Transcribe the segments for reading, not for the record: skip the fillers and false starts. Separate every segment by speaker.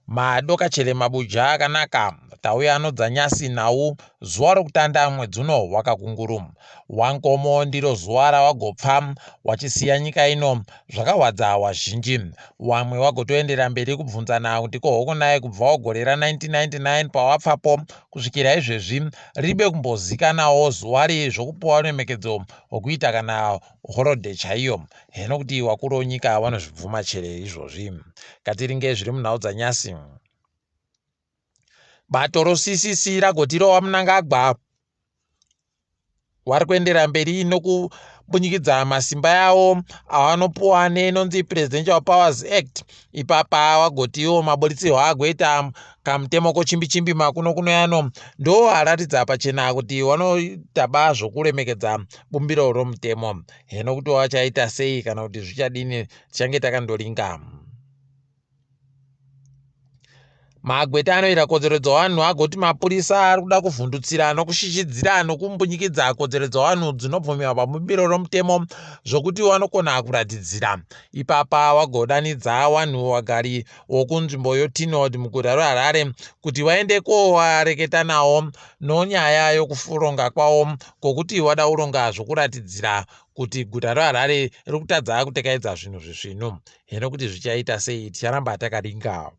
Speaker 1: Madoka chere mabuja akanaka tauya anodza nyasi nhau zuva rokutanda mwedzi uno wakakunguru wankomo ndiro zuva rawagopfa wachisiya nyika ino zvakahwadza wazhinji wamwe wagotoendera mberi kubvunzana kuti ko hokonai kubvawo gore ra 1999 pawapfapo kusvikira izvezvi ribe kumbozikanawo zuva ri zvokupiwa ruremekedzo hwokuita kana horodhe chaiyo heno kuti wakuru wenyika wanozvibvuma chere izvozvi ngatiringe zviri munhau dzanyasi bato roCCC ragoti rowa Mnangagwa wari kuendera mberi nokumbunyikidza masimba yawo awanopuwa neinonzi Presidential Powers Act. Ipapa wagotiwo maburitsirwo agoita kamutemo kochimbi-chimbi makuno kuno yano ndo aratidza pachena kuti wanoita ba zvokuremekedza bumbiro romutemo. Heno kuti wachaita sei kana kuti zvichadini tichange takandoringa. Magweta anoita kodzero dzevanhu agoti mapurisa ari kuda kuvhundutsira nokushishidzira nokumbunyikidza kodzero dzevanhu dzinobvumiwa pabumbiro romutemo zvokuti vanokona kuratidzira. Ipapa wagodanidza vanhu vagari wokunzvimbo yoTinod muguta reHarare kuti vaende kovareketa nawo nonyaya yokuronga kwavo kwokuti vada kuronga zvokuratidzira kuti guta reHarare riri kutadza kutekaidza zvinhu zvisvinu. Heno kuti zvichaita sei ticharamba takaringa.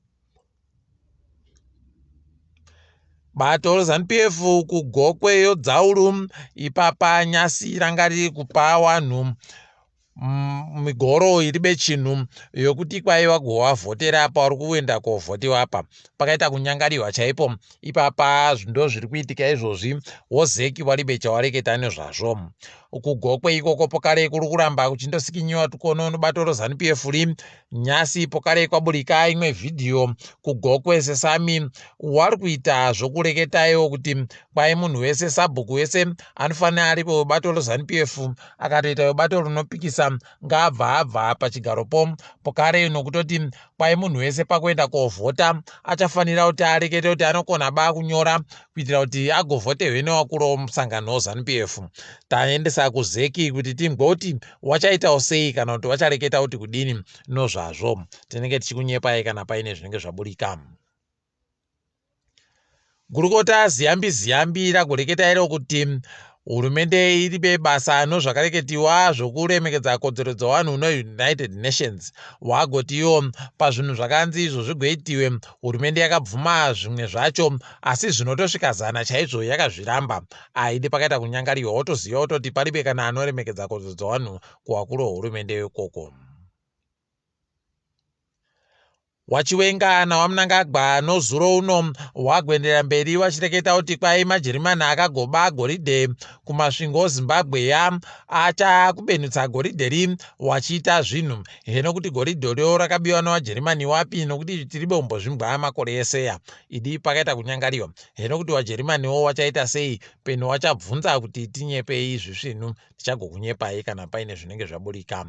Speaker 1: Bato reZanu-PF kuGokwe yodzauru ipapa nyasi ranga riri kupa vanhu migoro iri bechinhu yokuti kwaiva kuvavhotera pauri kuenda kovhotiwa apa pakaita kunyangariwa chaipo ipapa ndo zviri kuitika izvozvi wozeki waribe chawareketa nezvazvo kugokwe ikoko pokare kuri kuramba kuchindosikinyiwa tukono nobato reZanu-PF ri nyasi pokare kwaburika imwe vhidhiyo kugokwe sesami wari kuita zvokureketaiwo kuti kwai munhu wese sabhuku wese anofanira aripo webato reZanu-PF akatoita webato rinopikisa ngaabva abva pachigaropo pokare nokutoti kwai munhu wese pakuenda kovhota achafanira kuti arekete kuti anokona ba kunyora kuitira kuti agovhotehwe nevakuru vomusangano weZanu-PF. Taendesa kuzeki kuti timboti wachaitawo sei kana kuti wachareketa kuti kudini nozvazvo. Tinenge tichikunyepai kana paine zvinenge zvaburika. Gurukota Ziyambi Ziyambi ragoreketa iro kuti hurumende iripe basa nozvakareketiwa zvokuremekedza kodzero dzevanhu neUnited Nations. Wagotiwo pazvinhu zvakanzi izvo zvigoitiwe hurumende yakabvuma zvimwe zvacho asi zvinotosvika zana chaizvo yakazviramba. Aidi pakaita kunyangariwa wotoziva wototi paribe kana anoremekedza kodzero dzevanhu kuvakuru vehurumende ikoko. Wachiwenga nawaMnangagwa nozuro uno wagoenderera mberi wachireketa kuti kwai majerimani akagoba goridhe kumasvingo Zimbabwe ya achakubenutsa goridhe ri wachiita zvinhu heno kuti goridhe ro rakabiwa nevajerimani wapi nokuti tiri bombozvimbwa makore eseya idi pakaita kunyangariwa heno kuti vajerimaniwo wachaita sei peno wachabvunza kuti tinyepei zvisvinu tichagokunyepai kana paine zvinenge zvaburika.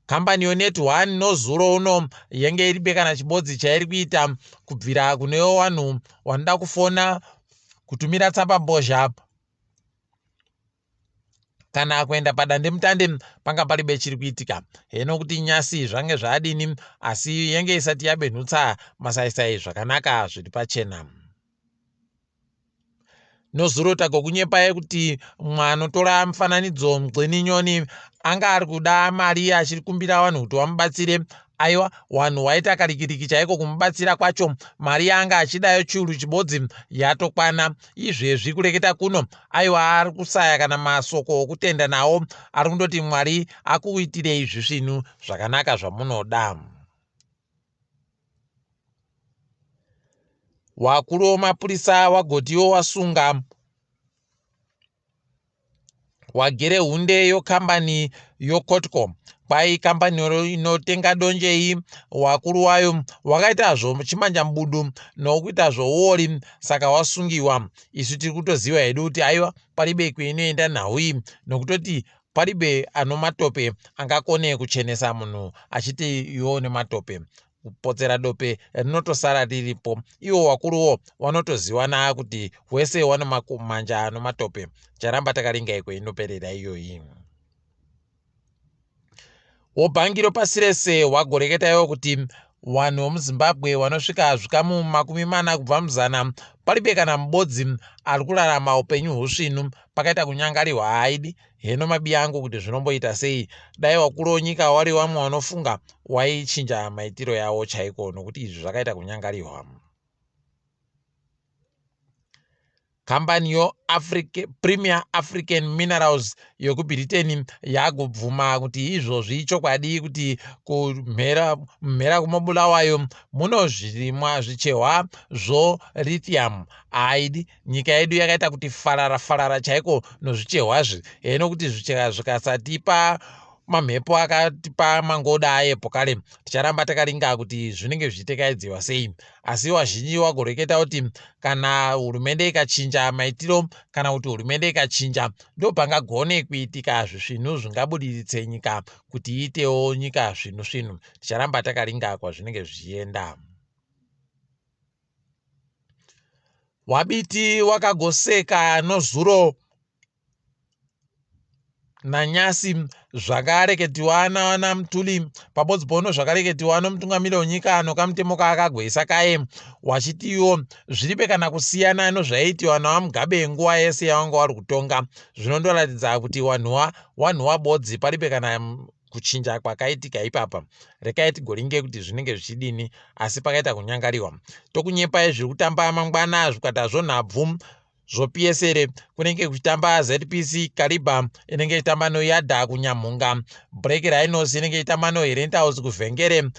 Speaker 1: Kambani yoNet One nozuro uno yenge iribe kana chibodzi chairi kuita kubvira kune vanhu vanoda kufona kutumira tsambambozha kana kuenda padandemutande panga paribe chiri kuitika heno kuti nyasi zvange zvadini asi yenge isati yabenhutsa masaisai zvakanaka zviri pachena. Nozuro tagokunyepai kuti mwanotora mufananidzo Mgcini Nyoni anga ari kuda mari achikumbira vanhu kuti vamubatsire. Aiwa vanhu waita karikiriki chaiko kumubatsira kwacho mari yaanga achidayo chiuru chibodzi yatokwana izvezvi kureketa kuno aiwa ari kusaya kana masoko okutenda nawo ari kundoti Mwari akuitirei zvisvinu zvakanaka zvamunoda. Wakuru wemapurisa wagotiwo wasunga wagere hunde yokambani yoCotco kwai kambani inotenga donje iyi wakuru wayo wakaita zvochimanjamubudu nokuita zvouori saka wasungiwa. Isu tiri kutoziva hedu kuti aiwa paribe kweinoenda nhau iyi nokutoti paribe anomatope angakone kuchenesa munhu achiti iwo nematope. Kupotsera dope rinotosara riripo. Iwo wakuruwo wanotoziwana kuti wese wane manja anomatope. Charamba takaringa iko inoperera iyoyi. Wobhangi ropasi rese wagoreketa iwo kuti Wanhu wemuZimbabwe wanosvika zvikamu 40 kubva muzana paribe kana mubodzi ari kurarama upenyu husvinu. Pakaita kunyangarihwa haidi heno mabiya angu kuti zvinomboita sei. Dai wakuru wenyika wari wamwe wanofunga waichinja maitiro yawo chaiko nokuti izvi zvakaita kunyangarihwa. Kambani yoAfric Premier African Minerals yekuBritain yagobvuma kuti izvozvi ichokwadi kuti kumhera mhera kumaBulawayo muno zvirimwa zvichehwa zvolithium. Haidi nyika yedu yakaita kuti farara farara chaiko nozvichehwazvi heno kuti zvichehwa zvikasatipa mamhepo akatipa mangoda ayepo kare ticharamba takaringa kuti zvinenge zvichitekaidziwa sei. Asi wazhinji wagoreketa kuti kana hurumende ikachinja maitiro kana kuti hurumende ikachinja ndopangagone kuitika zvisvinhu zvingabudiritse nyika kuti iitewo nyika svinu svinu. Ticharamba takaringa kwazvinenge zvichienda. Wabiti wakagoseka nozuro nanyasi zvakareketiwa naMthuli pabodzi pono zvakareketiwa nomutungamiri wenyika nokamutemo kaakagweisa kaye wachitiwo zviribe kana kusiyana nozvaiitiwa naVaMugabe nguva yese yavanga vari kutonga. Zvinondoratidza kuti wanhuwa wanhuwa bodzi paribe kana kuchinja kwakaitika ipapa. Rekai tigoringe kuti zvinenge zvichidini asi pakaita kunyangariwa. Tokunyepai zviri kutamba mangwana zvikwata zvonhabvu zvoPSL kunenge kuchitamba ZPC Kariba inenge ichitamba noYada kuNyamhunga, Black Rhinos inenge ichitamba noHerentals kuVhengere,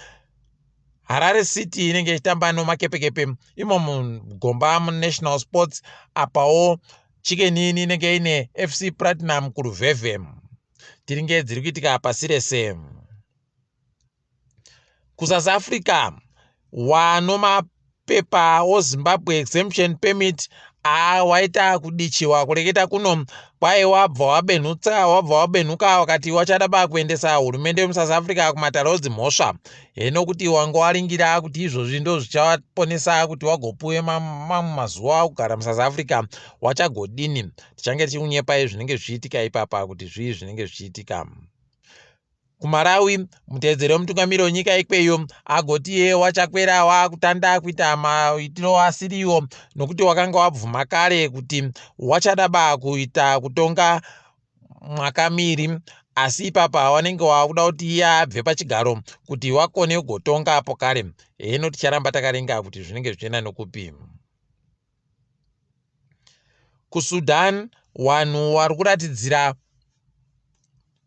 Speaker 1: Harare City inenge ichitamba noMakepekepe imo mugomba muNational Sports apawo Chicken Inn inenge ine FC Platinum kuRuvhevhe. Tiringe dziri kuitika pasi rese. KuSouth Africa wanomapepa oZimbabwe Exemption Permit waita kudichiwa kureketa kuno kwaye wabva wabenhutsa wabva wabenhuka wakati wachada ba kuendesa hurumende yemuSouth Africa kumatare odzimhosva heno kuti wanga waringira kuti izvozvi ndo zvichaponesa kuti wagopuwe mamwe mazuva okugara muSouth Africa wachagodini. Tichange tichikunyepai zvinenge zvichiitika ipapa kuti zvii zvinenge zvichiitika. KuMalawi, mutevedzeri wemutungamiri wenyika ikweyo agoti iye waChakwera waakutanda kuita maitiro asiriwo nokuti wakanga wabvuma kare kuti wachada ba kuita kutonga mwaka miiri asi ipapa wanenge wakuda kuti iye abve pachigaro kuti wakone kugotonga apo kare. Heno ticharamba takaringa kuti zvinenge zvichienda nokupi. KuSudan wanhu wari kuratidzira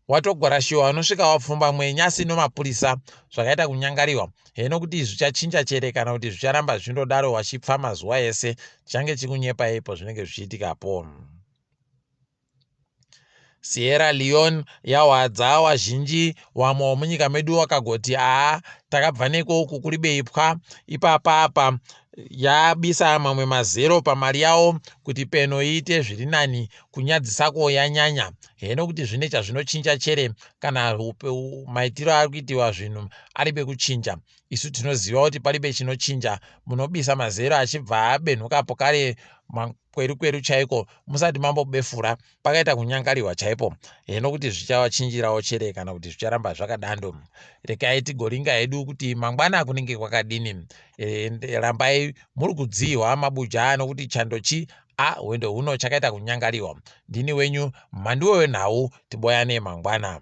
Speaker 1: watogwarashiwa vanosvika vapfumbamwe nyasi nomapurisa zvakaita kunyangariwa heno kuti zvichachinja chere kana kuti zvicharamba zvindodaro wachipfa mazuva ese tichange chikunyepa ipo zvinenge zvichiitikapo. Sierra Leone yahwadza wazhinji wamwe wemunyika medu wakagoti aa takabva neko uku kuri beipwa ipapa apa yabisa mamwe mazero pamari yawo kuti peno iite zviri nani kunyadzisako yanyanya heno kuti zvine chazvinochinja chere kana maitiro ari kuitiwa zvinhu aribe kuchinja isu tinoziva kuti paribe chinochinja munobisa mazero achibva abenhukapo kare kweru kweru chaiko musati mambobefura pakaita kunyangariwa chaipo heno kuti zvichavachinjirawo chere kana kuti zvicharamba zvakadando. Rekai tigoringa hedu kuti mangwana kunenge kwakadini. E, rambai muri kudzihwa mabuja nokuti chando chi a hwendo huno chakaita kunyangariwa. Ndini wenyu mhanduwe wenhau tiboyane mangwana.